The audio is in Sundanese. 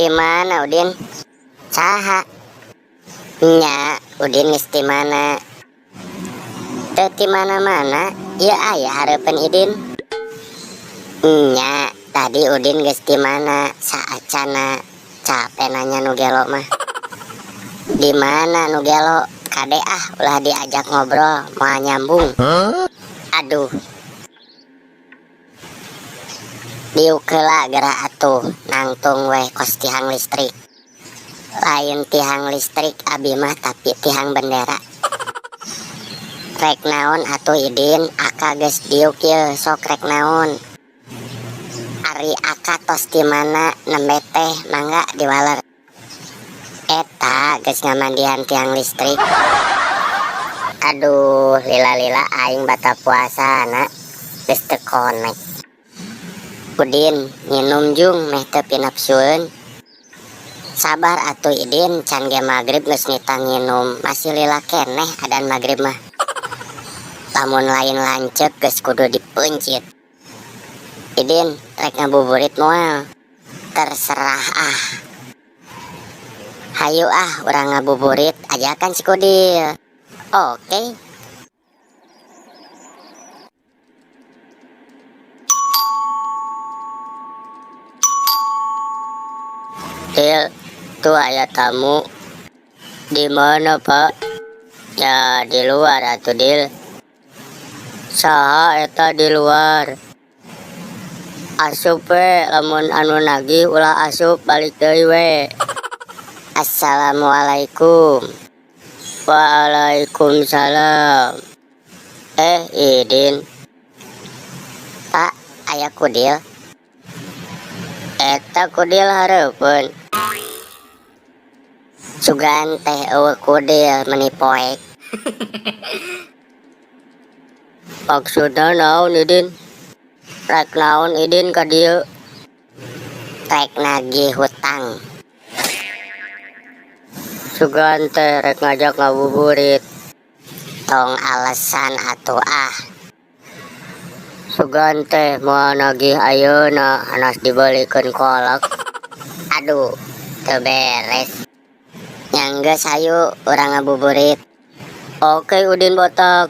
Di mana Udin? Saha? Nya, Udin geus di mana? Teu ti mana-mana, ieu aya hareupeun Idin. Nya, tadi Udin geus di mana? Saacana capek nanya nu gelo mah. Di mana nu gelo? Kade ah, ulah diajak ngobrol, moal nyambung. Aduh. Diuk heula geura atuh, nangtung weh kos tihang listrik. Lain tihang listrik abi mah tapi tihang bendera. Rek naon atuh Idin, aka geus diuk yeuh sok rek naon. Ari aka tos di mana nembe teh mangga diwaler. Eta geus ngamandian tiang listrik. Aduh, lila-lila aing batal puasa na geus teu konek. Udin nginum jung meh teu pinapsueun. Sabar atuh Idin, can ge magrib geus nitah nginum, masih lila keneh adan magrib mah. Lamun lain lanceuk geus kudu dipeuncit. Idin rek ngabuburit moal? Terserah ah. Hayu ah urang ngabuburit, ajakan si Kudil. Oke. Dil, tuh aya tamu. Di mana, Pak? Ya, di luar atuh, Dil. Saha eta di luar? Asup we, lamun anu nagih ulah asup balik deui we. Assalamualaikum. Waalaikumsalam. Idin. Pak, aya Kudil. Eta Kudil hareupeun. Sugan teh eueuh Kudil meni poek. Maksudna naon Idin? Rek naon Idin ka dieu? Rek nagih hutang. Sugan teh rek ngajak ngabuburit. Tong alasan atuh ah. Sugan teh moal nagih ayeuna hanas dibeulikeun kolak. Aduh, teu beres. Nya geus hayu urang ngabuburit. Oke Udin botak.